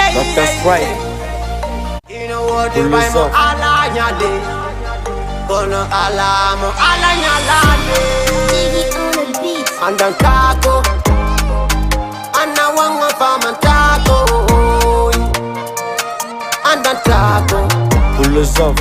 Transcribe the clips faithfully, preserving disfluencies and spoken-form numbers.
Doctor Sprite. Ino wodi mbay mo ala ñande, kono ala mo ala ñalande. Andantako, anna wango famantako, andantako. Pull us off.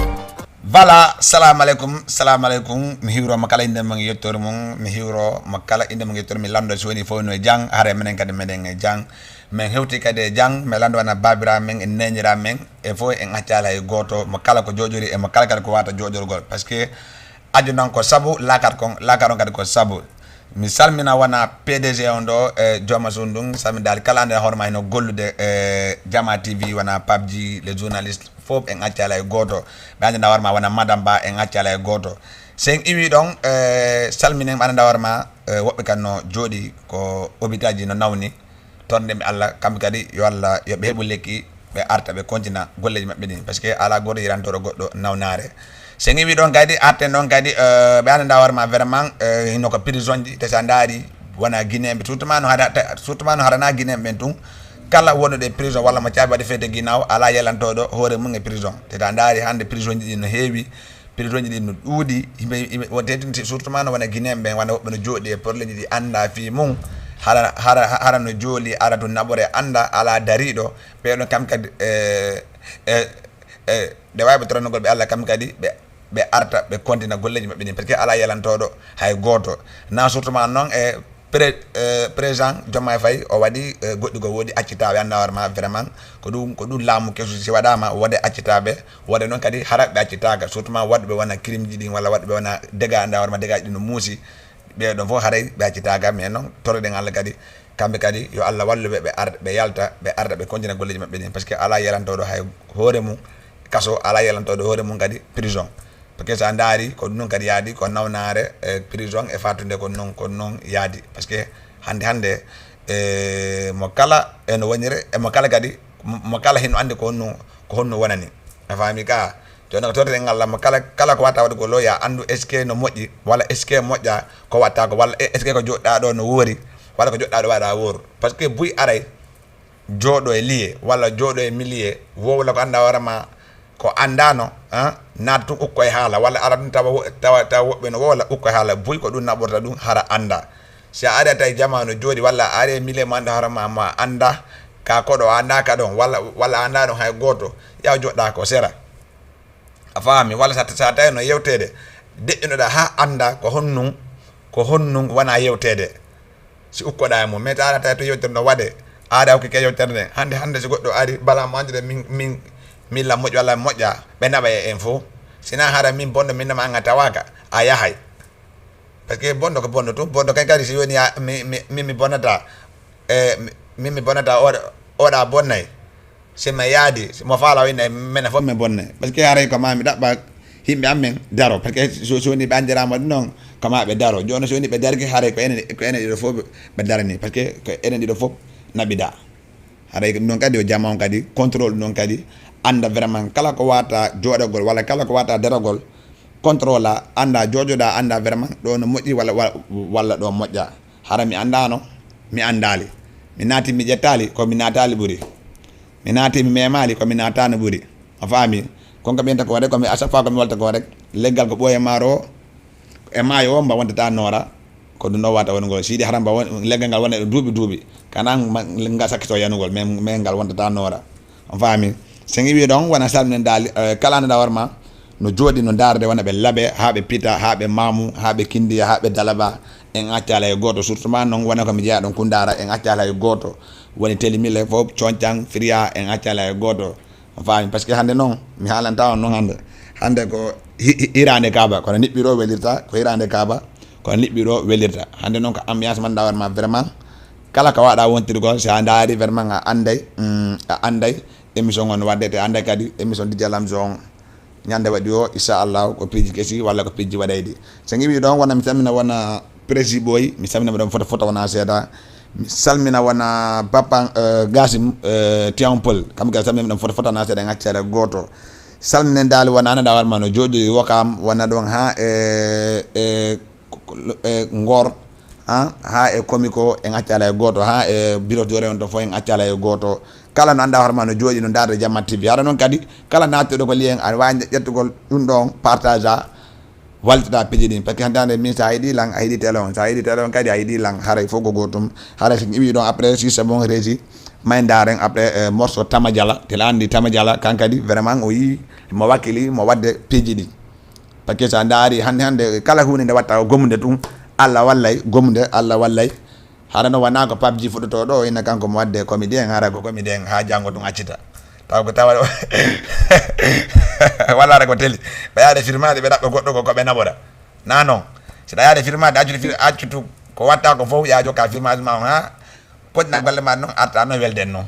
Voilà, salamu aleykum, salamu aleykum. Mi hiwro mo kala inde mum e yettoore mum. Mi hiwro mo kala inde mum e yettoore mum. Mi lanndo si woni fof no e jang, hare menen kadi meɗen e jang. Min hewti kadi e jang, mi lanndo wona babira men, e neñira men, e fof en accali hay gooto, mo kala ko joƴori e mo kala kadi ko wata joƴorgol. Parce que ajo noon ko sabu, lakar kon, lakar on kadi ko sabu. Mi salmina wona P D G on ɗo e jooma suudu ndun, salmina daali kala ande hoore ma hino gollude e Jama T V, wona Pape Dji, les journalistes, fof en accali hay gooto. Ɓe annda hoore ma wona Madame Ba, en accali hay gooto. So en iwi ɗon, e salminen, ɓe annda hoore ma, e woɓɓe kan no jooɗi ko hôpital ji no nawni. Tornde mi Allah, kamɓe kadi yo Allah yo ɓe heɓu lekki, ɓe arta ɓe kontina golleji maɓɓe ɗin, parce que ala goto yirantoɗo goɗɗo nawnaare. So en iwi ɗon kadi, arten ɗon kadi, euh, ɓe annda hoore ma vraiment, euh, hino ko prison ji, te sa ndaari wona guinéen ɓe, surtout ma no hara, surtout ma no harana guinéen ɓen tun, kala wonɗo e prison walla mo caabi waɗi fete guinaw, ala yelantoɗo hoore mum e prison. Te ta ndaari hannde prison ji ɗin no heewi, prison ji ɗin no ɗuuɗi, yimɓe, yimɓe, won teddinti surtout ma no wona guinéen ɓen, wona woɓɓe no jooɗi e problème ji ɗi annda fii mum, hara, hara, hara no jooli, ara tun naɓore annda, ala dariɗo, ɓeɗon kam kadi, e, e, e, nde wawi ɓe torannogol ɓe Allah kam kadi, ɓe, ɓe arta, ɓe kontina golleji maɓɓe ɗin, parce que ala yelantoɗo hay gooto. Na surtout ma noon e Pré, euh, président Diomaye Faye o waɗi, euh, goɗɗi ko woodi accitaaɓe, annda hoore ma vraiment ko ɗum, ko ɗum laamu kesu, si waɗama wode accitaaɓe, wode noon kadi hara ɓe accitaaka, surtout ma waɗɓe wona crime ji ɗin walla waɗɓe wona dégâts, annda hoore ma dégâts ji ɗin no muusi, ɓe ɗon fof haray ɓe accitaaka, mais noon toroɗen Allah kadi, kamɓe kadi yo Allah wallu ɓe, ɓe ar-, ɓe yalta, ɓe arda, ɓe kontina golleji maɓɓe ɗin, parce que ala yelantoɗo hay hoore mum kaso, ala yelantoɗo hoore mum kadi prison. Parce que so a ndaari ko ɗum kadi yaadi, ko nawnaare e prison e fattude ko noon, ko noon yaadi. Parce que hannde, hannde, e mo kala e no wonire, e mo kala kadi, mo, mo kala hino anndi ko honno, ko honno wonani. A faami ka? Jooni ko toreten Allah, mo kala, kala ko wata waɗugol o, ya anndu est-ce que no moƴƴi, walla est-ce que moƴƴa ko watta ko, walla est-ce que ko joɗɗa ɗo no woori, walla ko joɗɗa ɗo waɗa woor. Parce que buy aray, jooɗo e liye, walla jooɗo e miliye, wowla ko annda hoore ma, ko anndano, ah, naata tun ukko e haala, walla ara tun tawa wo-, tawa, tawa woɓɓe no wowla ukko e haala, buy ko ɗum naɓorta ɗum hara annda. Si a ari a tawi jama no jooɗi, walla a ari e miliye ma annda hoore ma, ma annda ka koɗo, a annda ka ɗon, walla, walla a annda ɗon hay gooto, yaw joɗɗa ko sera. A faami? Walla sa, sa tawi no yewteede, deƴƴinoɗa haa annda ko honnun, ko honnun wona yewteede. Si ukkoɗa e mum, mais tawa tawi to yewtere no waɗe, aada hokkike yewtere nden. Hannde, hannde si goɗɗo ari, bala mo anndude min, min, min la moƴƴo walla moƴƴa, ɓe naɓa e en fof. Sina hara min bonɗo, min nama anga tawaka, a yahay. Parce que bonɗo ko bonɗo tun, bonɗo kay kadi si woni a, mi, mi, min mi bonata, e, mi, min mi bonata, oɗa, oɗa bonnay. Si mi yaadi, si mo faala o inna, menen fof mi bonnay. Parce que haray ko ma mi ɗaɓɓa yimɓe amen daro. Parce que so, so woni ɓe andirama ɗum noon, ko ma ɓe daro. Jooni so woni ɓe darki, haray ko enen, ko enen ɗiɗo fof ɓe darani. Parce que ko enen ɗiɗo fof naɓida. Haray ko ɗum noon kadi yo jama on kadi, contrôle ɗum noon kadi, annda vraiment kala ko wata jooɗagol walla kala ko wata daragol, contrôle a, annda jooɗoɗa, annda vraiment ɗo no moƴƴi walla, wa-, walla ɗo moƴƴa. Hara mi anndano, mi anndaali. Mi naati, mi ƴettaali, ko mi naataali ɓuri. Mi naati, mi memaali, ko mi naataano ɓuri. A faami? Kon ko ɓen tan ko waɗe, ko mi, à chaque fois ko mi walta ko rek, leggal ko ɓooye maaro o, e maayo o mba wontata noora, ko ɗum ɗo wata wonugol. Siidi hara mba won-, leggal ngal wona e duuɓi duuɓi. Kana ma, ngal sakkito yanugol, mais, mais ngal wontata noora. On faami? So en iwi ɗon, wona salminen daali, eh, kala ande ɗa hoore ma, no jooɗi, no ndaarde, wona ɓe Labe, haa ɓe Pita, haa ɓe Mamu, haa ɓe Kindiya, haa ɓe Dalaba, en accaali hay gooto. Surtout ma noon, wona ko mi jeyaa ɗon Koundara, en accaali hay gooto. Woni Telimile fof, Coñcan, Firiya, en accaali hay gooto. On faami? Parce que hannde noon, mi haalanta on noon hannde. Hannde ko hi-, hi-, hiraande Kaaba, kono niɓɓiro welirta, ko hiraande Kaaba, kono niɓɓiro welirta. Hannde noon ko ambiance man ɗa hoore ma vraiment. Kala ko waɗa wontirgol, si a ndaari vraiment a annday, mm, a annday émission on waɗde, te annday kadi émission Dj Lamzo on ñande waɗi o, inchallah, ko piiji kesi walla ko piiji waɗayɗi. So en iwi ɗon, wona mi salmina wona Prési Boy, mi salmina mo ɗon foto foto wona seeɗa. Mi salmina wona Papa, euh, Gasim, euh, Tiampol, kam kadi salmina mo ɗon foto foto wona seeɗa, en accere gooto. Salminen daali wona ana ɗa warma no jooɗi Wokam, wona ɗon ha e, e, e Ngor, Haa e Comico en accaa alaa e gooto, haa e Biro Doore on to fof en accaa alaa e gooto. Kala no anndaa hoore maa no jooɗii no ndaarde Jama T V. Hara noon kadi kala naattuɗo ko lien aɗa waawi ƴettugol ɗum ɗoon partage a, wallita piiji ɗin. Parce que hannde hannde min so a yiɗii lan a yiɗii télé on, so a yiɗii télé on kadi a yiɗii lan, haray fof ko gootum. Haray so mi iwii ɗoon après si c'est bon régie may ndaaren après morceau Tama Jala, tela anndi Tama Jala kan kadi vraiment o yii mo wakkili mo waɗde piiji ɗi. Parce que so a ndaari hannde hannde kala huunde nde watta ko gomude tun, Allah wallay gomude Allah wallay. Hara no wona ko pabji fuɗɗotoo ɗo ina kanko mo waɗde comédien, hara ko comédien haa janngo tun accita taw ko tawa walla hara ko teli ɓe yaade firmaade ɓe ɗaɓɓa goɗɗo ko ko ɓe naɓora. Na noon, si ɗa yaade firmaade accude fir accutu ko watta ko fof yaa jokka firmaade ma on haa poɗɗina golle ma noon arta noon welden noon.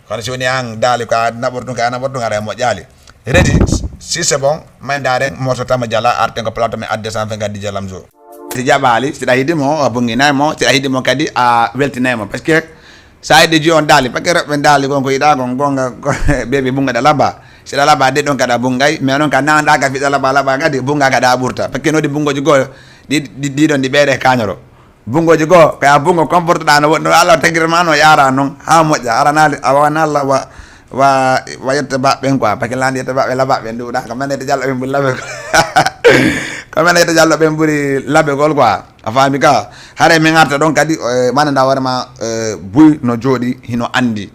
Kono si woni an daali ko a naɓor ɗum kay a naɓor ɗum ara e moƴƴaali. Redi si c'est bon may ndaaren morceau Tama Jala arten ko plateau men adde cent cinquante Dj Lamzo. Si jaɓaali siɗa yiɗi mo a bunginay mo, siɗa yiɗi mo kadi a weltinay mo parce que sa yiɗi ji on daali parce que rewɓe daali kon ko yiɗa kon gonga bebi bunga ɗa labba. Siɗa labba de ɗon kadi a bungay mais noon ka nanɗa ka fiɗa labba labba kadi bunga kadi a ɓurta parce que noɗi bungoji goo ɗi ɗi- ɗiɗon ɗi ɓeyde kañoro. Bungoji goo ko ya bungo comporteɗa no woɗɗi no Allah tagirma no yara noon ha moƴƴa aranaali a wawana Allah wa wa wa yetta baɓɓen quoi parce que landi yetta baɓɓe labaɓe nduɗa ko men yetta jallo ɓen ɓuri labe ko men yetta jallo ɓen ɓuri labegol quoi. A faami ka haray min arta ɗon kadi mana nda hoore ma buy no jooɗi hino andi.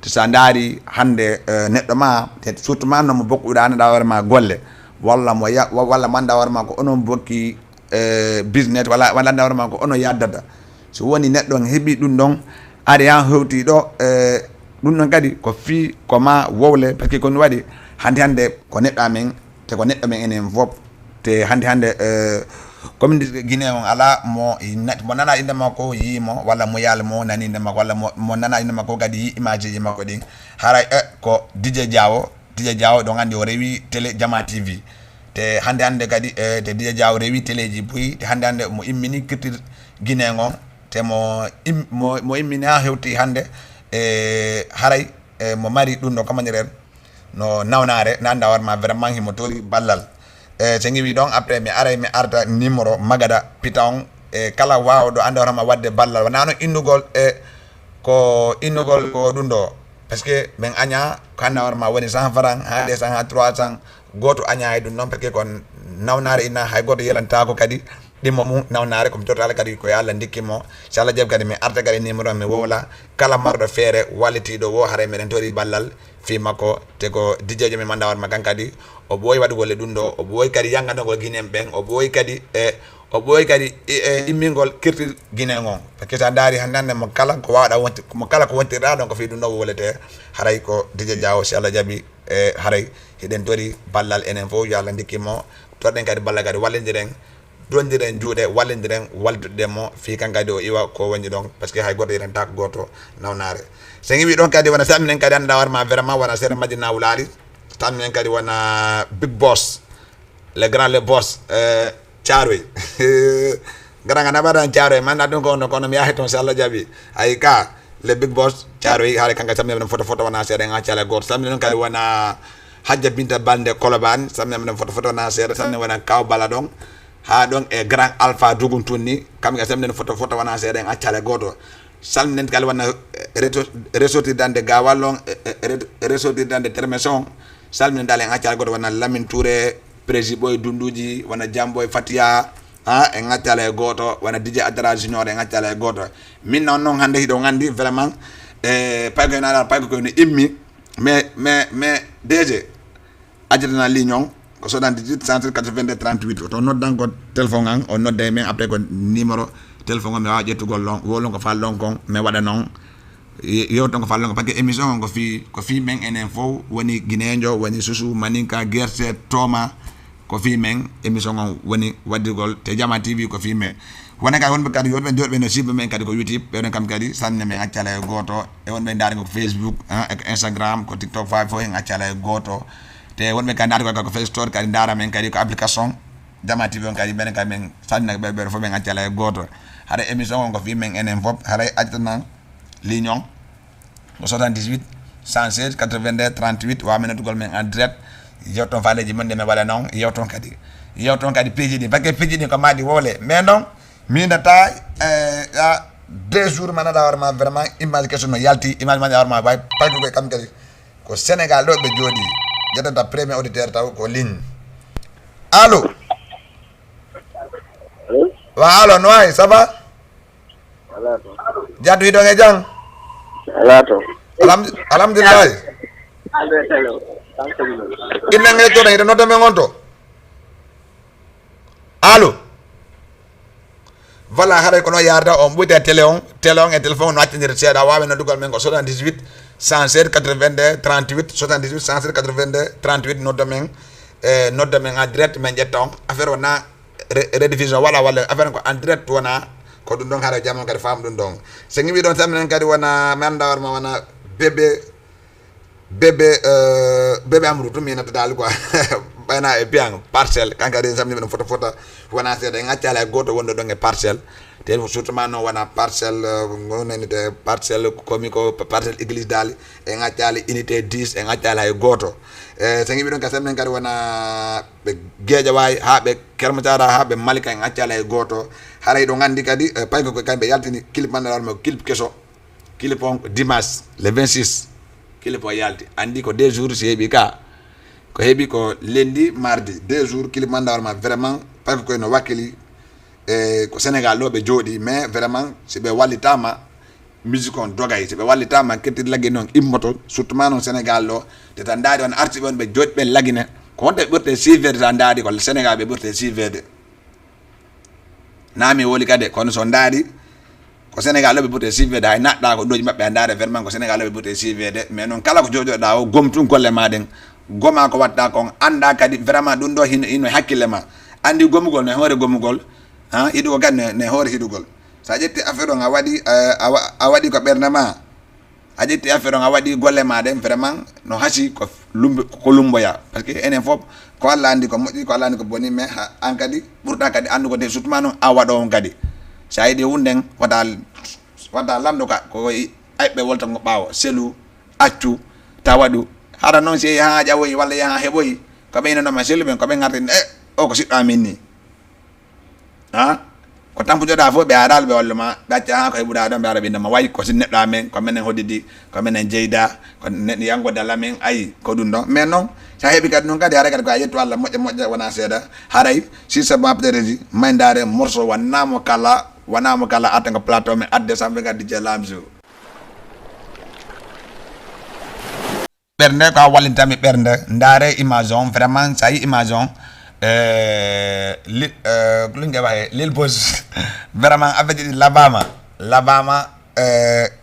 Te so a ndaari hannde neɗɗo ma te surtout ma nomo bokkuɗa annda hoore ma golle walla mo ya walla manda hoore ma ko onon bokki business walla walla annda hoore ma ko ono yaddata. So woni neɗɗo on heɓi ɗum ɗon ari han hewti ɗo ɗum ɗon kadi ko fii ko ma wowle parce que ko mi waɗi hannde hannde ko neɗɗo amen te ko neɗɗo men enen fof. Te hannde hannde communauté guinéen on alaa mo mo nana innde makko yii mo walla mo yaali mo nani innde makko walla mo nana innde makko kadi yii image ji makko ɗin. Haray e ko Didier Diawo Didier Diawo ɗon anndi o rewi télé Jama T V. Te hannde hannde kadi e te Didier Diawo rewi téléji buy te hannde hannde mo immini culture guinéen on te mo im mo mo immini ha hewti hannde e haray e mo mari ɗum no comment dire no nawnaare nanda war ma vraiment himo tori ballal. E so ngiwi ɗon après mi aray mi arta numéro magada pita on e kala wawɗo anda war ma wadde ballal wona no innugol e ko innugol ko ɗum ɗo. Parce que min aña ko hannde war ma woni cent franc ha deux cent ha trois cent. Gooto aña e ɗum noon parce que ko nawnaare ina hay gooto yelantako kadi ɗimmo mum nawnaare komi tortale kadi ko yo Allah ndikki mo. So Allah jaɓi kadi mi arta kadi numéro mi wowla kala marɗo feere wallitiiɗo wo haray meɗen tori ballal fii makko. Te ko dijjejo mi manda war ma kan kadi o ɓooyi waɗugol e ɗum ɗo o ɓooyi kadi yanganogol guinéen ɓen o ɓooyi kadi e o ɓooyi kadi e immingol kirtir guinéen on. Parce que so a ndaari hannde hannde mo kala ko wawɗa wonti mo kala ko wontirɗa ɗon ko fii ɗum ɗo wowlete. Haray ko dije jawo si Allah jaɓi e haray hiɗen tori ballal enen fof yo Allah ndikki mo. Torɗen kadi ballal kadi wallindiren dondiren juuɗe wallindiren walduɗe mo fii kan kadi o iwa ko woni ɗon parce que hay gooto yirantako gooto nawnaare. So ngiwi ɗon kadi wona salminen kadi annda war ma vraiment wona seeɗa majji nawlaali. Salminen kadi wona big boss le grand le boss Thiaroye. Grand a naɓaɗan Thiaroye manda ɗum ko on ɗon kono mi yahi toon so Allah jaɓi. Ayi ka le big boss Thiaroye haare kanka salminen mbiɗen foto foto wona seeɗa en accala gooto salminen ɗon kadi wona hajja binta balde kolobani salminen mbiɗen foto foto wona seeɗa salminen wona kaw bala ɗon ha ɗon e grand alpha dugun tunni kamɓe salminen foto foto wona seeɗa en accala gooto. Salminen kadi wona ressortissant de gawal on ressortissant de termeson. Salminen dal en accala gooto wona lamin touré prési ɓoy dunduji wona jamboy fatiya. Ha en accala e gooto wona dj adara junior en accala e gooto. Min noon noon hannde hiɗon anndi vraiment e payko en ara payko koyno immi mais mais mais dg ajatana ligne on ko soixante-dix-huit cent quatre-vingt-deux trente-huit to noddan ko téléphone an o nodda e men après ko numéro téléphone on mi wawa ƴettugol ɗon wolon ko fal ɗon kon mi waɗa noon. Yewton ko fal ɗon kon parce que émission on ko fii ko fii men enen fof woni guinéjo woni susu maninka guerse toma. Ko fii men émission on woni waɗirgol te jama tv ko fii men. Wona kay wonɓe kadi yewɓe jooɗɓe no sirɓe men kadi ko youtube ɓewɗen kam kadi sanne men accala e gooto e wonɓe ndaari ko facebook e ko instagram ko tiktok fawi fof en accala e gooto. Te wonɓe kadi naata ko play store kadi ndaara men kadi ko application jama tv on kadi mbeɗen kadi men sannina ɓe ɓeɗo fof men accala e gooto. Haɗa émission on ko fii men enen fof haɗa accana ligne on ko soixante-dix-huit cent seize quatre-vingt-deux trente-huit wawa men noddugol men en direct. Yewton faaleji mon nde men waɗa noon yewton kadi yewton kadi piiji ɗi parce que piiji ɗi ko maɗi wowle mais noon Min data eh, ya deux jours mana da warma vraiment image question no yalti image mana da warma bay paydu be kam kadi ko Sénégal do be jodi jadata premier auditeur taw ko ligne. Allo. Wa allo, no ay, ça va? Jaddu hiɗon e jam? Alhamdu- alhamdulillahi. Innen e toon hiɗo nodda men on to? Allo. Voilà, haray ko noon yaarata, on ɓoyta e télé on. Télé on e téléphone no accindiri seeɗa. Waawi noddugol men ko soixante-dix-huit cent seize quatre-vingt-deux trente-huit, soixante-dix-huit cent seize quatre-vingt-deux trente-huit, nodda men. E nodda men en direct, men ƴetta on. Affaire wona re- rediffusion wala wala affaire ko en direct wona. Ko ɗum ɗon haray jamon kadi faam ɗum ɗon. So ngiwi ɗon tan minen kadi wona mi annda warma wona bébé bébé euh, bébé Amadou tumi nata dal quoi. Ɓayna e piyan parcelle kanka de samni men foto foto. Wona seeɗa en accala e goto wonɗo ɗon e parcelle. Te surtout ma noon wona parcelle gonanite parcelle komi ko parcelle église dali. En accali unité dix, en accali hay goto. E so ngiwi ɗon ka samnen kadi wona ɓe Guédiawaye ha ɓe Kermatara ha ɓe Malika, en accali hay goto. Haray ɗo gandi kadi e payko ko kamɓe yaltini clip mandaɗa mo clip keso. Clip on dimanche le vingt-six. Clip o yalti andi ko deux jours si heeɓi ka. Ko heeɓi ko lundi mardi deux jours clip mandaɗa ma vraiment payko koye no wakkili. E ko Sénégal ɗo ɓe jooɗi mais vraiment si ɓe wallitama musique on dogay si ɓe wallitama kettir laggi noon immoto surtout ma noon Sénégal ɗo. Te tan ndaari on arti ɓe on ɓe jooɗi ɓen laggine. Ko honto ɓe ɓurte siverde ta ndaari ko Sénégal ɓe ɓurte siverde. Nami woli kadi kono so ndaari ko Sénégal ɗo ɓe ɓurte siverde hay naɗɗa ko ɗoji maɓɓe a ndaare vraiment ko Sénégal ɗo ɓe ɓurte siverde mais noon kala ko jooɗoɗa o gom tun golle ma ɗen. Goma ko watta kon anda kadi vraiment ɗum ɗo hino hino hakkille ma. Andi gomugol no hoore gomugol. Ha hiɗugol kadi ne hoore hiɗugol. Sa ƴetti affaire on a waɗi a waɗi ko ɓernde ma. A ƴetti affaire on a waɗi golle ma ɗen vraiment no hasi ko lumbo ko lumboya parce que enen fof ko Allah andi ko moƴƴi ko Allah andi ko boni mais an kadi ɓurɗa kadi andu ko de surtout ma noon a waɗo on kadi. Sa yiɗi wunden wata wata lanndo ka ko ayɓe wolta ngo ɓaawo selu accu ta waɗu. Hara noon si yaha ƴawoyi walla yaha heɓoyi ko ɓe inanoma selu ɓen ko ɓe gartini e o ko siɗɗo amin ni. Ha ko tampujoɗa fof ɓe aral ɓe walluma ɓe acca ha ko heɓuɗa ɗon ɓe ara ɓe innama wayi ko si neɗɗo amen ko menen hoddidi ko menen jeyda ko neɗɗo yango dala men ayi ko ɗum ɗon mais noon sa heɓi kadi noon kadi haray kadi ko a yettu Allah moƴƴa moƴƴa wona seeɗa. Haray si sa mapdereji maydare morceau wannamo kala wannamo kala arta ngo plateau men adde sambe kadi je lamso. Ɓernde ko a wallintami ɓernde ndaare image on vraiment sa yi image on. Li ko linge waxe lil bos vraiment affaire ji ɗi labama labama.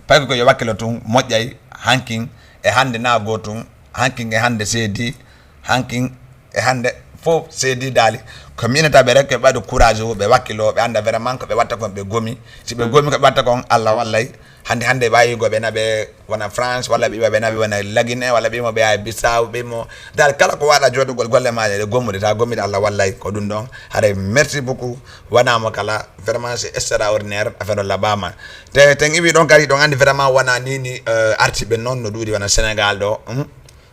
Payko ko yo wakkilo tun moƴƴay hankin e hande na go tun hankin e hande seedi hankin e hande fof seedi daali. Ko minata ɓe rek ɓe ɓaɗa courage o ɓe wakkilo ɓe anda vraiment ko ɓe watta kon ɓe gomi si ɓe gomi ko ɓe watta kon Allah wallay. Hande hande ɓayigo ɓe na ɓe wona France walla ɓiɓa ɓe na ɓe wona Lagine walla ɓimo ɓe yaha Bissau ɓimo dal kala ko waɗa jodugol golle ma ɗe gommude ta gommude Allah wallay ko ɗum ɗon. Haray merci beaucoup wanamo kala vraiment c'est extraordinaire affaire o labama. Te ten iwi ɗon kadi ɗon andi vraiment wona nini artiɓe noon no ɗuuɗi wona Sénégal ɗo.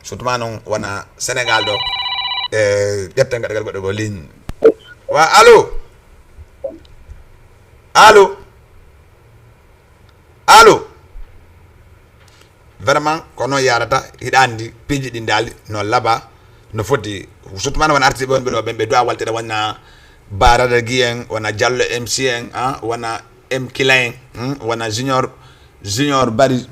Surtout ma noon wona Sénégal ɗo. E ƴetten gaɗagal goɗɗo go ligne wa allo. Allo. Allo. Vraiment ko noon yarata hiɗa andi piiji ɗi daali no laaɓa no foti. Surtout mana wona artiɓe wonɓe ɗo ɓen ɓe duwa waltede wona Barada Guy en wona Diallo M C en a wona M Kila en wona Junior Junior Bari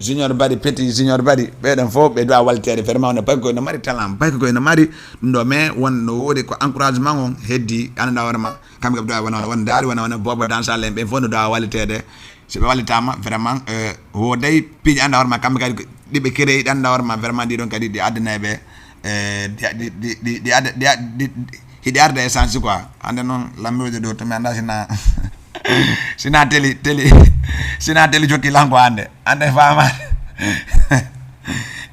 Junior Bari Petit Junior Bari ɓeɗon fof ɓe duwa waltede vraiment no payko koye no mari talent payko koye no mari ɗum ɗo mais won no woodi ko encouragement on heddi ananda hoore ma. Kamɓe kam duwa wona wona daari wona wona bobo dansal en ɓen fof no duwa wallitede. Si ɓe wallitama vraiment woday piiji anda hoore ma kamɓe kadi ɗiɓe kereyi ɗi anda hoore ma vraiment ɗiɗon kadi ɗi addanay ɓe. Ɗi adda ɗi hiɗi arde e sensi quoi. Hande noon lammiroje ɗo to mi anda sina sina teli teli sina teli jokki lanko hande hande famade.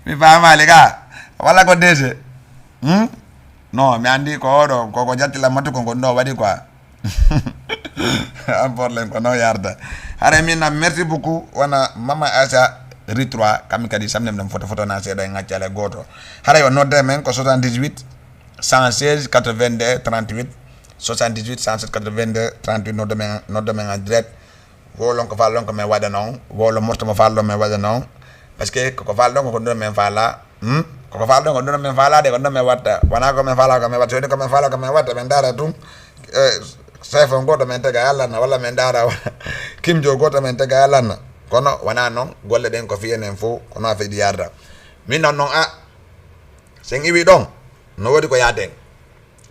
Mi famali ka walla ko dese. Non mi andi ko oɗo koko jatti lammatu ko gonɗo waɗi quoi. An porlen ko non yarda. Hare min na merci beaucoup wona mama Acha ri trois kammi kadi samnem ɗam photo photo na seeɗa e gaccale goto. Haray o nodde men ko soixante-dix-huit cent seize quatre-vingt-deux trente-huit. soixante-dix-huit, cent sept, quatre-vingt-deux, trente-huit, noddo men, noddo men en direct. Wowlon ko faalɗon ko men waɗa non. Wowlon morto mo faalɗon men waɗa non. Parce que ko faalɗon ko ɗum men faala. Hmm? Ko faalɗon ko ɗum men faala de, ko ɗum men watta. Wona ko men faala ko men watta. So ko men faala ko men watta, men dara tum. Eh, Saifo goto men tega yalana, walla men dara. Kim Jo goto men tega yalana. Kono wona non, golle ɗen ko fiyen en fof, kono a fedi yarda. Min non non a, sen iwi ɗon, no wodi ko yaaden.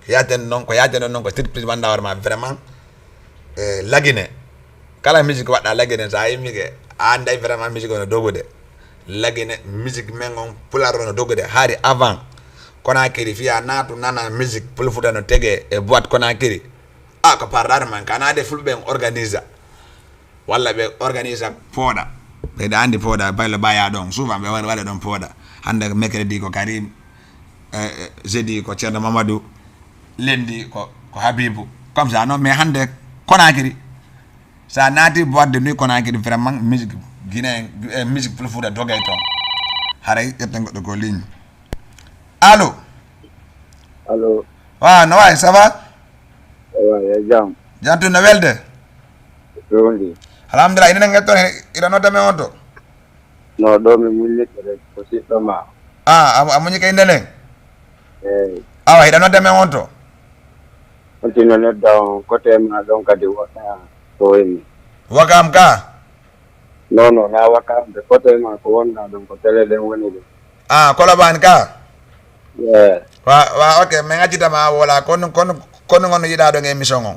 Ko yaaden non, ko yaaden non ko surprise wanda war ma vraiment. Eh, lagine. Kala musique waɗɗa lagine sa yimmi ke, a anday vraiment musique o no dogude. Lagine musique men on pular o no dogude. Hari avant. Kono kiri fiya natu nana musique pulfuta no tege e boîte kono kiri. A ko parlar man kana de fulɓe en organisa. Walla ɓe organisa pooɗa. Ɓe da andi pooɗa, baylo baya ɗon. Souvent ɓe waɗa waɗa ɗon pooɗa. Hande mercredi ko Karim, eh, eh, jeudi ko Ceerno Mamadou, lundi ko, ko Habibou. Comme ça, non, mais hande Conakry. Sa naati boîte de nuit Conakry, vraiment, musique Guinée, eh, musique Futa dogay ton. Haray, ƴetten goɗɗo ko ligne. Allo? Allo? Wa, no wayi, ça va? Ewa, ya jam. Jam tun no welde? Rondi. Alhamdulillah, ina ngen ton, ina nodda men on to? No, ɗo mi muññike rek, ko siɗɗo ma. Ah, a, a muññike innde nden? Eyi. Awa, hiɗa nodda men on to? On tino nodda on, kote ma ɗon kadi woɗɗa ko woni. Wakam ka? Non, non, na Wakam de, kote ma ko wonɗa ɗon, ko télé ɗen woni ɗon. Ah, Kolobaan ka? Eyi. Wa, wa, ok, min accitama wala, kono, kono, kono ngono yiɗa ɗon émission on?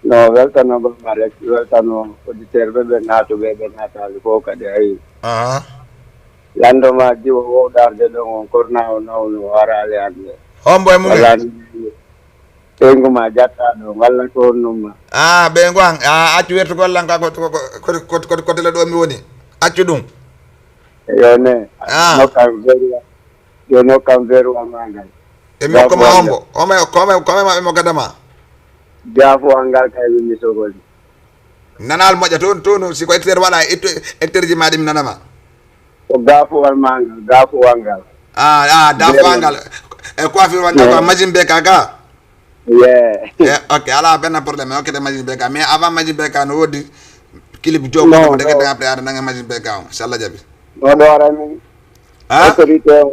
No, weltano gomma rek, weltano auditeur ɓe, ɓe naatuɓe, ɓe naataali fof kadi, ayi. Aha. Lanndo ma jiwo wowɗarde ɗon on, korna o nawno o araali hannde. Hombo e mumen? Wala ni, ɓeyngu ma jatta ɗon, walla ko honɗum ma? Ah, ɓeyngu an, ah, accu wertugol lan ka ko, ko, ko, ko, ko, ko tele ɗo mi woni. Accu ɗum. Yo ne, ah, no kam veri. Yo nokkan veru am angal. E mi hokka ma hombo? Kome, kome, kome ma ɓe mokkata ma? Gaafuwal ngal kay ɓe misogoli. Nanal moƴƴa toon, toon, si ko hectares waɗa, hectares ji ma ɗi mi nanama. Ko gaafuwal ma ngal, gaafuwal ngal. Ah, ah, gaafuwal ngal. E coiffure wal ngal, ko machine be kaka? Yeah. Eh, ok, ala benn problème. Ok, te machine be ka. Mais avant machine be ka, no wodi clip jogo, no, no, de kete après, ada nanga machine be ka. Inshallah jabi. No, ɗo ara min. Ah? Autorité on,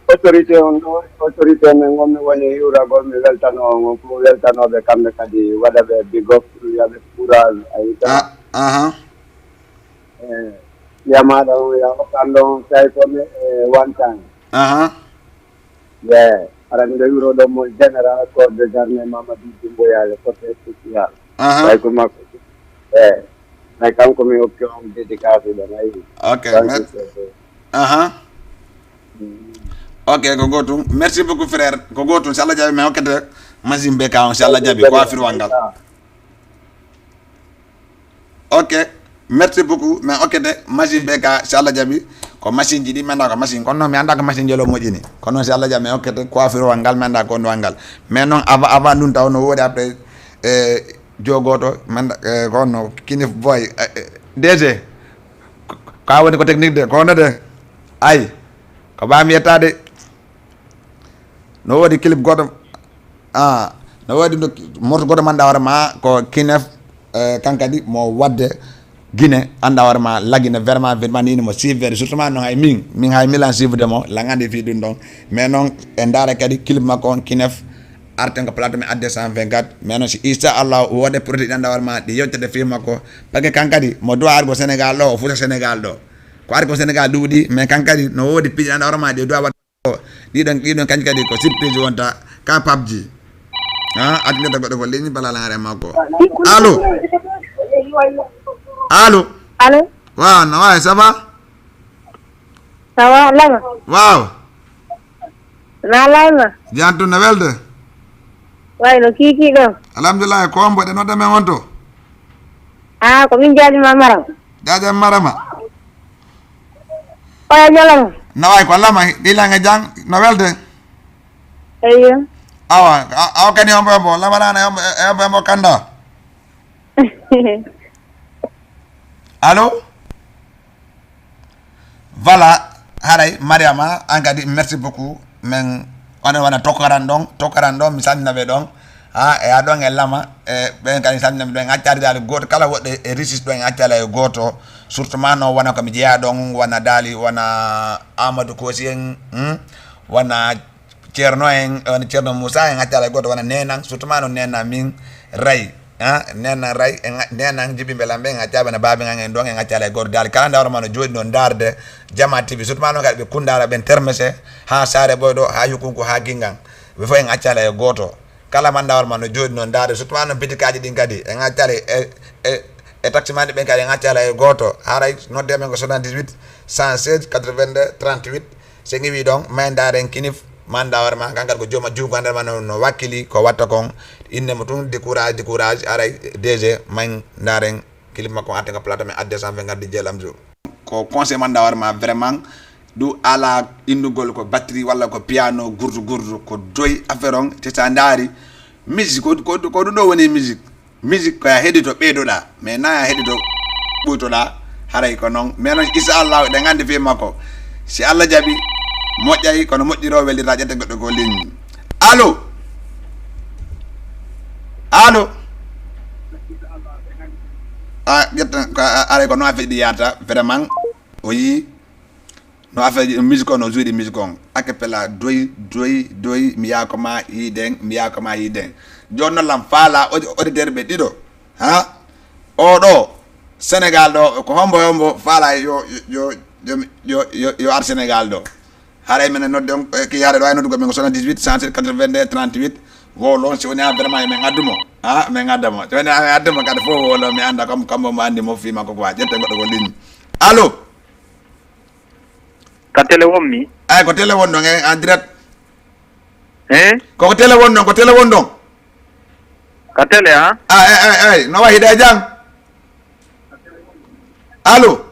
autorité on ɗo, autorité men on mi woni hiwragol, mi weltano on, ko weltanoɓe kamɓe kadi, waɗa ɓe big up, yaɓe courage, a yita. Ah, aha. Eh, yamaɗo on, ya hokkan ɗon, tawi ko mi, eh, one time. Aha. Ye, ara miɗo hiwro ɗon mo général corps des armées Mamadou Doumbouya, le côté spécial. Aha. Tawi ko makko. Eh, tawi kanko mi hokki on dédicace ɗon, ayi. Ok, merci. Aha. Mm. Ok, ko gotum. Merci beaucoup, frère. Ko gotum, si Allah jaɓi, mi hokkete machine be ka on, si Allah jaɓi, ko afirwal ngal. Ok, merci beaucoup. Mais ok, te machine be ka, si Allah jaɓi, ko machine ji ɗi, mi annda ko machine. Kono noon, mi annda ko machine jolo moƴƴini. Kono noon, si Allah jaɓi, mais ok, te coiffure wal ngal, mi annda ko honɗum wal ngal. Mais noon, avant, avant ɗum taw no woodi après, eh, jogoto, mi annda, eh, ko honno, Kinef Boy, eh, eh, D G. Ko, ko a woni ko technique de, ko honno de? Ay, ko baa mi yettaade. No woodi clip goɗɗo, ah, no woodi no morceau goɗɗo man ɗawata ma ko Kinef, eh, kankadi mo wadde Guinée, annda hoore ma lagine vraiment, vraiment ni mo suivre, surtout ma noon hay min, min hay milan suivre mo, langande fi ɗum ɗon. Mais noon en ndaara kadi clip makko on Kinef, arten ko plateau men adde cent vingt-quatre, mais noon si inchallah o waɗe produit ɗi annda hoore ma ɗi yewtede fi makko, parce que kankadi mo doit argo Sénégal ɗo, o futa Sénégal ɗo. Ko argo Sénégal ɗuuɗi, mais kankadi no woodi piiji ɗi annda hoore ma ɗi doit waɗ Ɗiɗon, ɗiɗon kañ kadi ko surprise wonta ka pabji. Ha, addinata goɗɗo ko ligne bala laare makko. Allo? Allo? Allo? Waaw, no waay, ça va? Ça va, Lama? Waaw. Na Lama? Jantun na welde? Way no kiki ɗo. Alhamdulillah, ko on mboɗe nodda men on to? Ah, ko min jaadi ma Marama. Jaadi ma Marama. Oya jolama. Na waay ko Lama, ɗi langa jang, no welde? Eyo. Awa, a, awa kadi hombo hombo, Lama rana hombo, e, hombo hombo kanda. Allo? Voilà, haray, Mariama, an kadi, merci beaucoup. Men, on wona tokkoran ɗon, tokkoran ɗon, mi salmina ɓe ɗon. Ha e a ɗon e lama e ɓen kadi samnami ɗon en accade dali goto kala woɗɗo e risis ɗon en accala e goto. Surtout ma no wona komi jeeya ɗon wona dali wona amadou kosi en, hmm? Wona ceerno en wona ceerno moussa en accala e goto wona nenan surtout ma no nenan min ray. Ha nenan ray e nenan jiɓimɓe lamɓe en accaɓe no babi gan en ɗon en accala e goto dali kala nda hoore ma no joɗi no darde jama tv surtout ma no kadi ɓe kundara ɓen termese ha sare ɓoyɗo ha yukunku ha gingan. Ɓe fof en accala e goto. Kala manda hoore ma no jooɗi noon ndaade surtout ma noon bitikaji ɗin kadi en accala e e e taximani ɓen kadi en accala e goto haray nodde men ko soixante-dix-huit cent seize quatre-vingt-deux trente-huit. So en iwi ɗon ma en ndaaren kinif manda hoore ma kan kadi ko jooma juugo nder ma no wakkili ko watta kon. Inne mo tun décourage décourage haray dg ma en ndaaren. Kilif makko arta ka plateau men adde cent vingt-quatre dj lamzo. Ko conseil man da warma vraiment ɗum ala innugol ko batterie walla ko piano gurdu gurdu ko doy affaire on te sa ndaari musique ko ko ko ɗum ɗo woni musique. Musique ko ya heɗito ɓeydoɗa mais na ya heɗito ɓuytoɗa. Haray ko noon mais noon inchallahu eɗen anndi fii makko si allah jaɓi. Moƴƴay kono moƴƴiro welirta ƴette goɗɗo ko ligne. Allo? Allo? A ƴetta aray ko no affaire ɗi yahata vraiment. O yii no affaire musique on no jouiɗi musique on acapella doy doy doy mi yaako ma yiiden mi yaako ma yiiden. Jooni noon lan faala auditeur ɓe ɗiɗo. Ha oɗo sénégal ɗo ko hombo hombo faala yo yo yo yo yo ar sénégal ɗo. Haray minen nodde on ki haray ɗo ay noddugo min ko soixante-dix-huit cent sept quatre-vingt-deux trente-huit. Wowlo on si woni ha vraiment emin addu mo. Ha min adda mo si woni amin addu mo kadi fof wowlo mi anda kam kambo mo andi mo fima ko quoi ƴette goɗɗo ko ligne. Allo? Ka télé wonmi. Ay ko télé won ɗon en en direct. Hein? Koko télé won ɗon ko télé won ɗon. Ka télé ha? Ay ay ay no wayi hiɗa e jang? Allo?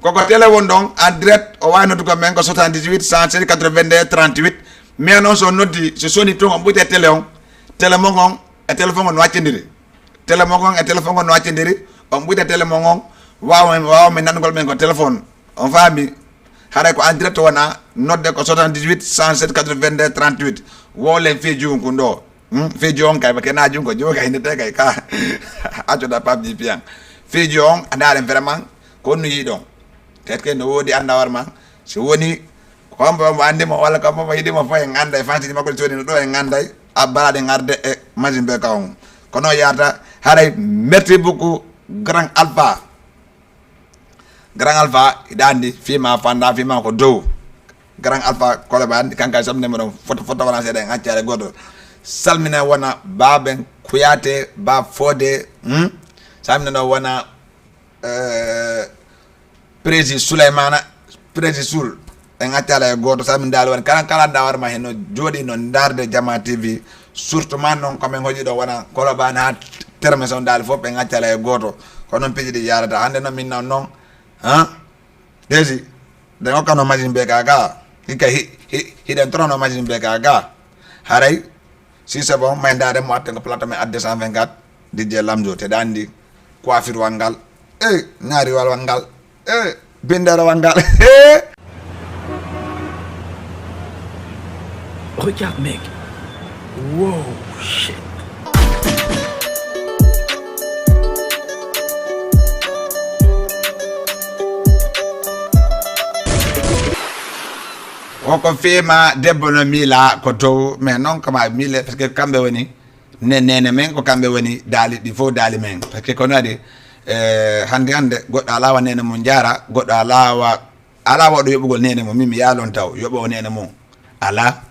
Koko télé won ɗon en direct o wawi noddugo men ko soixante-dix-huit cent sept quatre-vingt-deux trente-huit. Mais noon so noddi so soni tun on ɓuyta télé on. Télé mon on e téléphone on no accindiri. Télé mon on e téléphone on no accindiri. On ɓuyta télé mon on wawa wawa men nannugol men ko téléphone. On faami? Haray ko en direct wona nodde ko soixante-dix-huit cent sept quatre-vingt-deux trente-huit. Wowlen fii junku ndo. Hmm? Fii jon kay ba kena junko jo kay nete kay ka. Accoɗa pabji piyan. Fii jon a ndaaren vraiment ko honno yiɗon. Tet kay no woodi annda war ma si woni ko hombo mo andi mo walla ko hombo mo yiɗi mo fof en annday fantiji makko so woni no ɗo en annday. A baraɗen arde e machine be ka on. Kono yata haray merci beaucoup grand alpha. Grand alpha hiɗa andi fima fanda fima ko dow. Grand alpha koloba andi kanka samde mo ɗon foto foto wala seeɗa en accare goto. Salmina wona baben kuyate ba fode. Hmm? Salmina ɗo wona eh, prési souleymana prési sul. En accala e goto salmin dali woni kala kala dawar ma heno jooɗi no darde jama tv. Surtout ma noon komin hoƴi ɗo wona kolobani ha terme son dali fof ɓe gaccala e goto. Ko noon piiji ɗi yarata hande noon min noon noon ha desi ɗen okkano machine be ka ga hikka hiɗen torano machine be ka ga. Haray si c'est bon may ndaade mo atten ko plateau men adde cent vingt-quatre. Dj lamjo te ɗa andi coiffure wal ngal e ñaari wal wal ngal e bindere wal ngal. Regarde mec. Wow, shit. Koko fima debbo no miila ko dow mais noon kama miile parce que kamɓe woni ne nene men ko kamɓe woni daali ɗi fof daali men parce que kono waɗi eh, hande hande goɗɗo alawa nene mum jara goɗɗo alawa ala waɗo yoɓugol nene mum min mi yalon taw yoɓo nene mum. Ala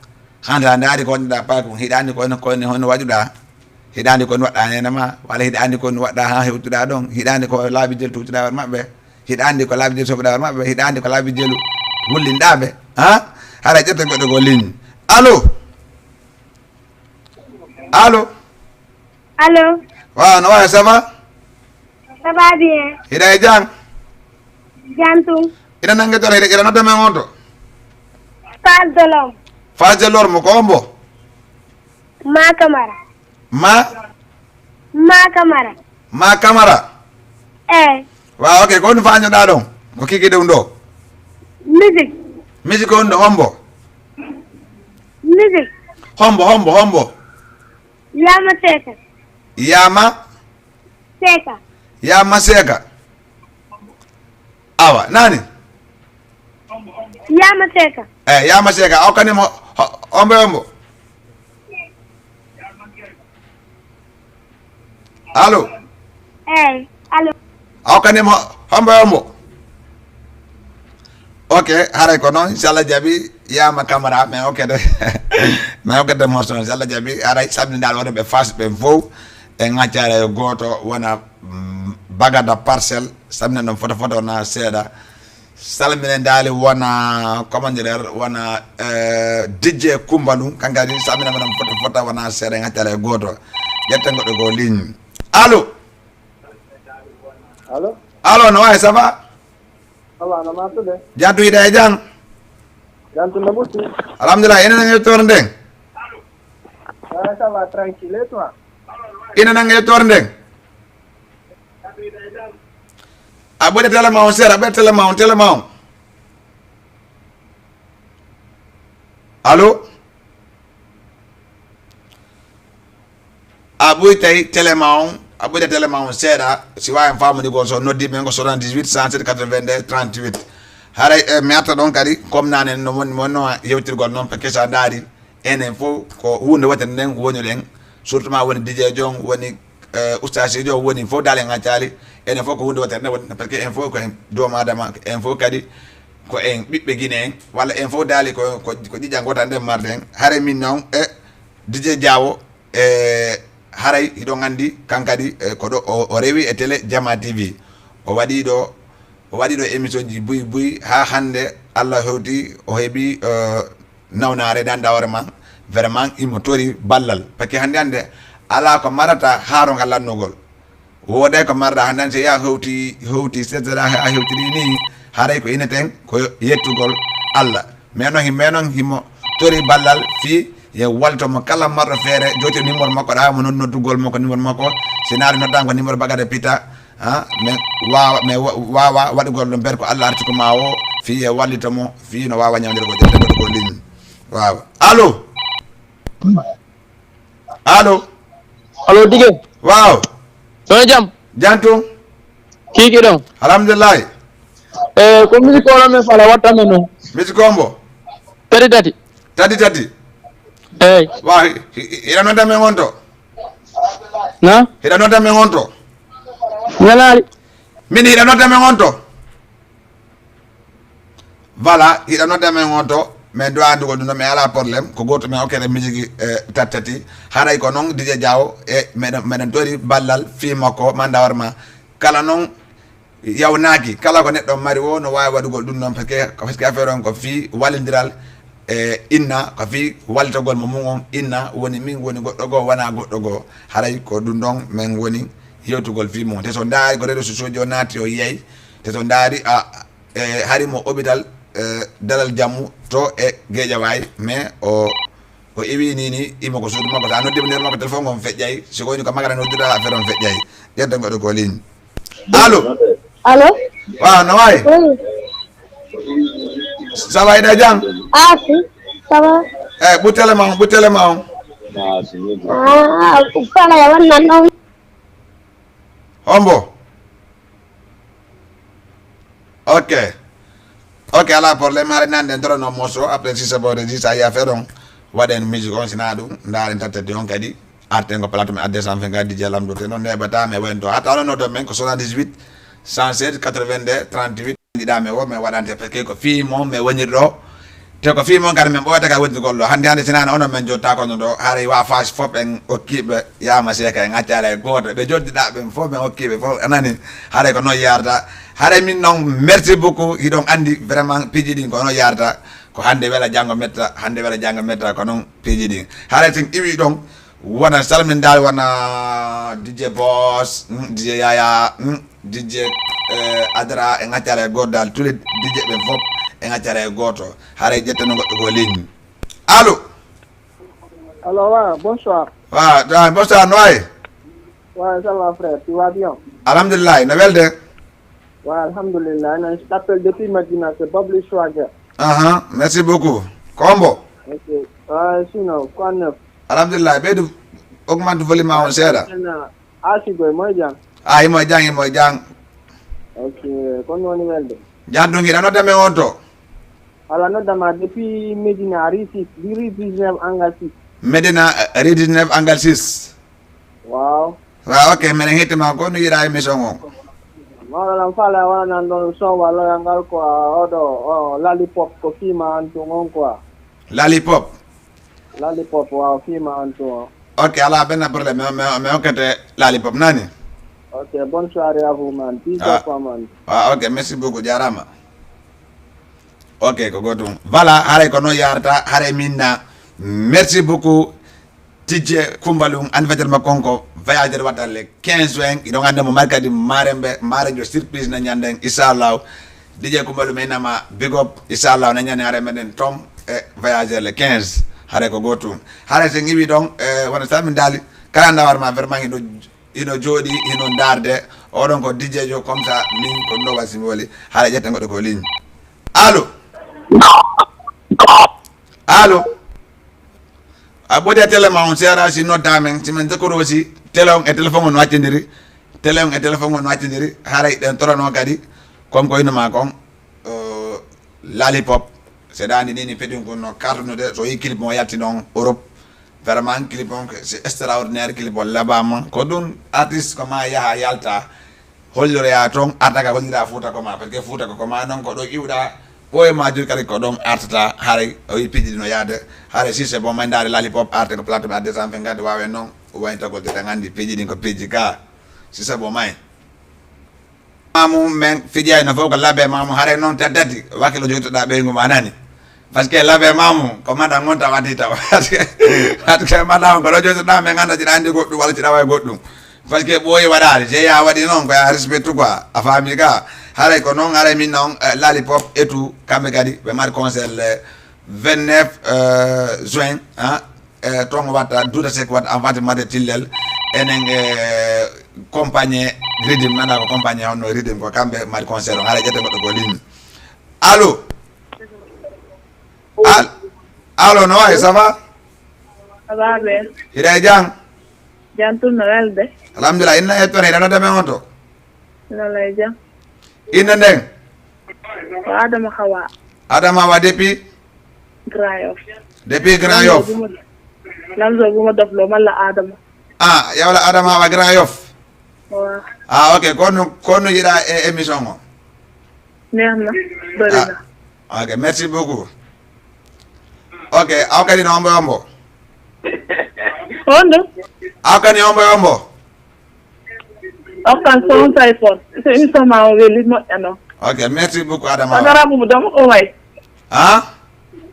hande hande ari ko wonɗa paakum hiɗa andi kono kono hono waɗuɗa. Hiɗa andi kono waɗɗa nene ma walla hiɗa andi kono waɗɗa ha hewtuɗa ɗon hiɗa andi ko laabi jel tutuɗa war maɓɓe. Hiɗa andi ko laabi jelu soɓuɗa war maɓɓe hiɗa andi ko laabi jelu hullinɗaɓe. Ha hara ƴetta goɗɗo ko ligne. Allo? Allo? Allo? Waaw no wawi ça va? Ça va bien. Hiɗa e jang? Jam tum. Ina nange dora hiɗa ina nodda men on to? Fas dolom. Fas de lormo ko ombo? Ma kamara. Ma? Ma kamara. Ma kamara. Eh. Waaw ok ko honno fañoɗa ɗon? Ko kiki ɗum ɗo? Musique. Musique on ɗo hombo? Musique. Hombo, hombo, hombo. Yama Seka. Yama? Seka. Yama Seka. Awa, nani? Yama Seka. Eh, Yama Seka. Okanimo, ho-, hombo, hombo. Allo? Eyi, allo. Aw kanim ho-, hombo e hombo? Ok, haray ko noon, inchallah jaabi, Yama Camara, mais ok de. Mais ok de, morceau, inchallah jaabi, haray samni dal wonɓe Fass ɓe fof, e ŋaccare gooto, wona, mm, Bagada Parcelle, samni ɗon foto foto wona seeɗa. Salminen daali wona, comment dirais, wona, eh, D J Kumbalu, kankadi salminen mo fota, fota wona seeɗa, ŋaccare e gooto. Ƴetten goɗɗo ko ligne. Allo? Allo? Allo, no wayi, ça va? Ça va, no ma tude? Jattu ida e jang? Jattu no ɓutti? Alhamdulillah, ina nange toon nden? Ah, ça va, tranquille, et toi? Ina nange toon nden? A ɓoyde télé ma on seeɗa, a ɓoyde télé ma on, télé ma on. Allo? A ɓoytay télé ma on, a ɓoyde télé ma on seeɗa, si waawi en faamude ko so noddi men ko soixante-dix-huit, cent sept, quatre-vingt-deux, trente-huit. Haray, eh, mi arta ɗon kadi, comme nane no woni, wonno yewtirgol noon, parce que so a ndaari, enen fof ko huunde wotere nden woni ɗen, surtout ma woni D J jon, woni, eh, ustaasiijo, woni fof daal en accaali, enen fof ko huunde wotere nden woni, parce que en fof ko en doomu Adama, en fof kadi ko en ɓiɓɓe Gine en, walla en fof daali ko, ko, ko ƴiƴƴam gootal nden marɗen. Haray min noon, e D J Diawo, e haray hiɗon anndi, kankadi, e ko ɗo o, o rewi e télé Jama T V. O waɗi ɗo, o waɗi ɗo émission ji buy buy, haa hannde Allah hewti o heɓi, eh, nawnaare, danda hoore ma, vraiment imo tori ballal. Parce que hannde hannde alaa ko marata haarongal lannugol. Wooday ko marɗa hannde hannde, so ya hewti, hewti, c'est-à-dire a hewtiri ni, haray ko ineten ko yettugol Allah. Mais noon hi-, mais noon himo tori ballal fii ye walto mo kala marɗo feere, joti numéro makko, ɗa mo non noddugol makko, numéro makko, si naari noddan ko numéro Bagada Pita, ha, mais waawa, mais wa-, waawa waɗugol ɗum ber ko Allah arti ko ma o, fii ye wallito mo, fii no waawa ñawndir ko jette ko ligne. Waawa. Allo? Allo? Allo, Dige. Waaw. Sono jam? Jam tun. Kiki ɗon. Alhamdulillahi. Eh, ko musique oɗo men fala watta men noon. Musique ombo? Tati tati. Tati tati. Eyi. Waaw, hi-, hi-, hiɗa nodda men on to? Na? Hiɗa nodda men on to? Nanaali. Min hiɗa nodda men on to? Voilà, hiɗa nodda men on to, mais duwa andugol ɗum ɗo, mais alaa problème. Ko gooto men okkere musique, eh, tati tati. Haray ko noon D J Diawo, e meɗen, meɗen tori ballal fii makko, manda warma. Kala noon yawnaaki, kala ko neɗɗo mari o, no waawi waɗugol ɗum noon, parce que, parce que affaire on ko fii wallindiral, e inna, ko fii wallitogol mo mum on, inna, woni min, woni goɗɗo goo, wona goɗɗo goo. Haray ko ɗum ɗon men woni yewtugol fii mum. Te so ndaari ko réseaux sociaux ji o naati o yiyay, te so ndaari a, e hari mo hôpital, e Dalal Jammu to e Guédiawaye, mais o, o iwi ni ni, imo ko suudu makko, sa noddi mo numéro makko téléphone on feƴƴay, si ko woni ko magana nodduɗa affaire on feƴƴay. Ƴetta goɗɗo ko ligne. Allo? Allo? Waaw, no wayi? Oui. Ça va, hiɗa jam? Ah, si, ça va. Eh, ɓu télé ma on, ɓu télé ma on. Ah, fana ya wannan non. Hombo? Ok. Ok, alaa problème. Haray nande en toro no morceau. Après, si c'est bon, si ça y a fait, donc, waɗen musique on, sina ɗum, ndaaren tati tati on kadi. Arten ko plateau men adde cent vingt-quatre D J Lamdo te noon neɓata men wayno to. Hatta noon noto men ko soixante-dix-huit, cent seize, quatre-vingt-deux, trente-huit. Jiɗa men wo men waɗante, parce que ko fii mon men woniri ɗo. Te ko fii mon kadi men ɓooyata ka wondirgol ɗo. Hannde, hannde, sinaano onon men jotta kono ɗo, haray wa Fass fof en okkiiɓe Yama Seka en accala e gooto. Ɓe joddiɗaa ɓen fof men okkiiɓe fof, a nani? Haray ko noon yarata. Haray min noon, merci beaucoup. Hiɗon anndi vraiment piiji ɗin ko noon yarata. Ko hannde wela, janngo metta, hannde wela, janngo metta, ko noon piiji ɗin. Haray sen iwi ɗon, wona salmindaal, wona D J Boss, mm, D J Yaya, mm, D J, eh, Adra, e ŋaccare e goddal, tous les D J ɓen fof, e ŋaccare e gooto. Haray ƴettano goɗɗo ko ligne. Allo? Allo, wa, bonsoir. Wa, da, bonsoir, no wayi? Wa, ça va, frère, tu vas bien? Alhamdulillah, no welde? Wa, alhamdulillah, je t'appelle depuis Madina, c'est Babli Swagger. Aha, merci beaucoup. Kombo? Ok. Ah, sinon, quoi de neuf? Alhamdulillah, ɓeydu augmente volume ma on seeɗa. Ena, a sigoy, moy jang? Ah, imo e jang, imo e jang. Ok, kono woni welde? Jang ɗum hiɗa nodda men on to? Wala nodda ma depuis Medina, rue six, rue dix-neuf, angle six. Medina, eh, rue dix-neuf, angle six. Waaw. Waaw, ok, meɗen hettima ko no yiɗa émission o. Mawɗo lam faala wona nan ɗon sowa loya ngal quoi, oɗo, o, Lollipop ko fima an tun on quoi. Lollipop? Lollipop, waaw, fima an tun on. Ok, ala benn problème, mais, mais, mais okkete Lollipop nani? Ok, bonne soirée à vous, man. Peace. Ah. Up, man. Ah, ok, merci beaucoup, jarama. Ok, ko gotum. Voilà, haray ko noon yarata, haray minna. Merci beaucoup. Tijje Kumbalum, anniversaire makko on ko voyageur watta le quinze juin. Iɗon anndi mo mari kadi marembe, marejo surprise na ñanden, inchallah. Tijje Kumbalum, inama big up, inchallah, na ñande haray meɗen ton e voyageur le quinze. Haray ko gotum. Haray sen iwi ɗon, eh, wona salmin dali, kala ndawar ma vraiment hino, hino jooɗi, hino darde. Oɗon ko D J jo, comme ça, min ko ɗo wasi woli. Haray ƴetten goɗɗo ko ligne. Allo? Allo? A ɓoodi a télé ma on, si ara si nodda men, si men jokkoto aussi, télé on e téléphone on no accindiri, télé on e téléphone on no accindiri, haray ɗen torano kadi, comme ko innuma kon, euh, Lollipop, seɗa andi nini fedin kun no kartunude, so yi clip mo yalti non Europe, vraiment clip on c'est extraordinaire, clip on labama, ko ɗum artiste ko ma yaha yalta, hollira toon, arta ka hollira Fuuta ko ma, parce que Fuuta ko ko ma noon, ko ɗo iwɗa, ɓooye majjur kadi ko ɗoon artata, haray o yi piiji ɗi no yaade, haray si c'est bon, may ndaare Lollipop arte ko plateau ɓe deux cent vingt-quatre waawe noon, waytagol de tan anndi piiji ɗin ko piiji ka, si c'est bon, may. Mamu men fijay no fof ko labe mamu, haray noon taddati, wakkilo joytoɗa ɓeyngu ma nani. Parce que labe mamu, ko madam on tawati taw. Parce que, parce que madam on ko ɗo joytoɗa, men annda jiɗa anndi goɗɗum walla jiɗa way goɗɗum. Parce que ɓooyi waɗaali, je ya waɗi noon, ko ya respecte quoi. A faami ka? Haray ko noon, haray min noon, eh, Lollipop et tout, kamɓe kadi, ɓe mari concert le vingt-neuf, euh, juin, hein, eh, toon watta, Duuta Seck watta, en fait, mate Tillel, enen, eh, compagnie Riddim, nana ko compagnie honno Riddim, ko kamɓe mari concert on, haray ƴette goɗɗo ko ligne. Allo? Al-, allo, no wayi, ça va? Ça va bien. Hiɗa e jam? Jam tun no welde. Alhamdulillah, inna e toon, hiɗa nodda men on to? Nalay jam. Innde nden? Ko Adama Hawa. Adama Hawa depuis? Grand Yoff. Depuis Grand Yoff? Lamzo Buma, Lamzo Buma Doflo, malla Adama. Ah, yawla Adama Hawa Grand Yoff? Waaw. Ah, ok, kono, kono yiɗa e émission o? Neex na, bëri na. Ah, ok, merci beaucoup. Ok, aw kadi no hombo hombo? Hondo? Aw kadi hombo hombo? Okkan son sa iPhone. So émission ma o weli moƴƴa noon. Ok, merci beaucoup Adama. Sa garambubu ɗo ko may? Ha?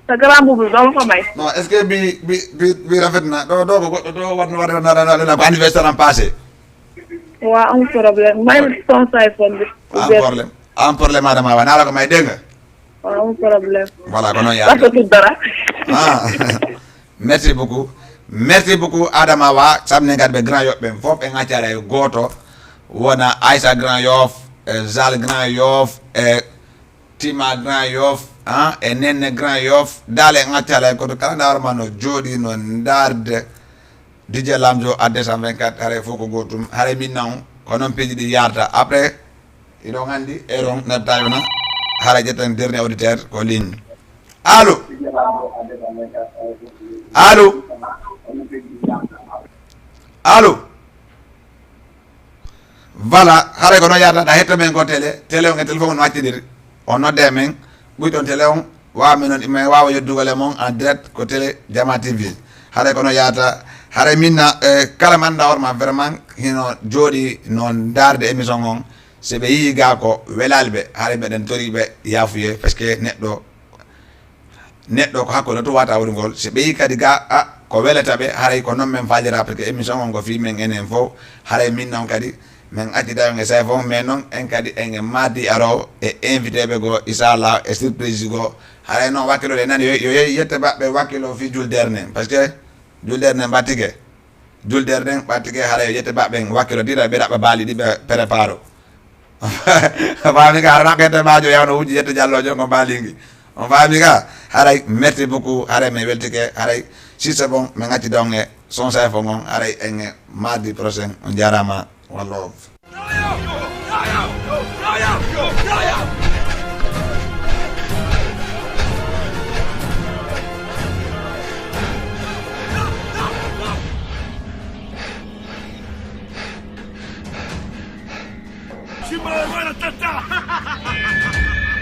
Sa garambubu ɗo ko may? Non, est-ce que bi, bi, bi, bi rafet na? Ɗo, ɗo ko goɗɗo ɗo waɗno waɗa na, na, na, na, ko anniversaire am passé. Wa, amul problème. May son sa iPhone bi. Amul problème. Amul problème Adama, wa, nala ko may, dégg nga? Waaw, amul problème. Voilà, ko noon yaata. Parce que dara. Ah. Merci beaucoup. Merci beaucoup, Adama Wa. Samne kadi ɓe Grand Yoff ɓen fof, ɓe ŋaccare e gooto. Wona Aïssa Grand Yoff, e Zal Grand Yoff, e Tima Grand Yoff, ah, e Nenne Grand Yoff. Dale ŋaccare e gooto. Kala ndawar ma no jooɗi, no ndaarde. D J Lamzo à deux cent vingt-quatre, haray fof ko gootum. Haray min non, ko noon piiji ɗi yaarta. Après, iɗon anndi, eron natta yona, hara ƴetten dernier auditeur ko ligne. Allo? Allo? Allo? Voilà, haray ko noon yaata, ɗa hetta men ko télé, télé on e téléphone on no accindiri. On nodde men, ɓuyton télé on, waawa men on, men waawa yeddugol e mon en direct ko télé Jama T V. Haray ko noon yaata, haray minna, eh, kala manda horma vraiment hino jooɗi no ndaarde émission on. Si ɓe yii ga ko welaali ɓe, haray meɗen tori ɓe yaafuye, parce que neɗɗo, neɗɗo ko hakkunde to wata woni ngol. Si ɓe yii kadi ga, a, ko welata ɓe, haray ko noon men faalira, parce que émission on ko fii men enen fof. Haray min noon kadi, men acci tawi en e say fof, mais noon en kadi en e mardi aroowo e invité ɓe goo, inchallah, e surprise goo. Haray noon wakkilo ɗe nani, yo, yo, yo yette baɓɓe wakkilo fii juldeere nden, parce que juldeere nden mbattike. Juldeere nden ɓattike, haray yo ƴette baɓɓe ɓen wakkilo dida ɓe ɗaɓɓa baali ɗi ɓe préparo. Faami ka, hara naɓɓe ƴette maajo yawno wujji ƴette jallojo ko mbaalingi. On faami ka? Haray, merci beaucoup. Haray, mi weltike. Haray, si c'est bon, mi ngacci donge. Son sa fo ngon. Haray, en mardi prochain. On jarama. One love.